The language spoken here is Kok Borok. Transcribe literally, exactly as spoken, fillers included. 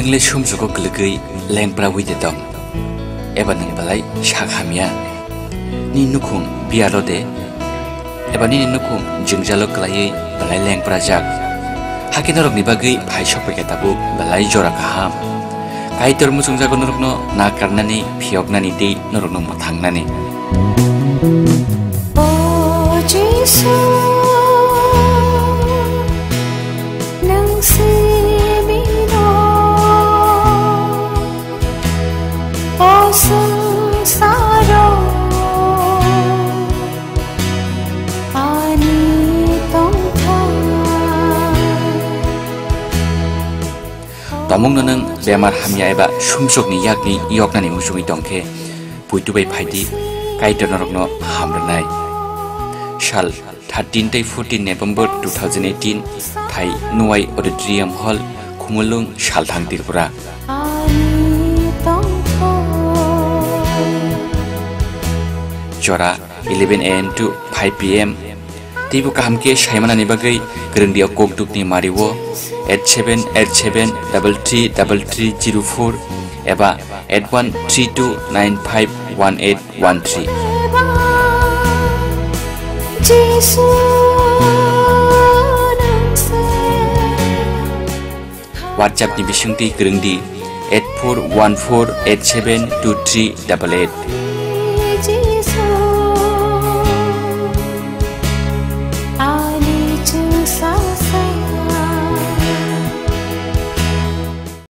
Nwng le sumsugo kwlwgwi lengprawi de tong? Eba nwng belai sak hamya? Nini nukhung biyalo de? Eba nini nukhung jwngjalo kwlaiwi belai lengprajak? Hakhe norokni bagwi phai sokphaikha tabuk belai jora kaham. Kaitor muchungjago norokno nakarnani, phiyoknani tei norokno mwthangnani. O Jisu, nwng simi no o swngcharo ani tongthai. Tomungno nwng bemar hamya eba sumsokni yakni yoknani muchungwi tongkhe, puitu bai phaidi, Kaitor norokno hamrwnai. Sal thirteen tei fourteen November two thousand eighteen, thai Nuai Auditorium Hall, Khumulwng, Salthang, Tripura. Jora eleven A M to five P M. Teibo kaham khe saimanani bagwi kwrwngdi o kokdukni mario eight seven eight seven double three double three zero four eba eight one three two nine five one eight one three. Jisu nang se. WhatsApp ni bisingtwi kwrwngdi eight four one four eight seven two three double eight.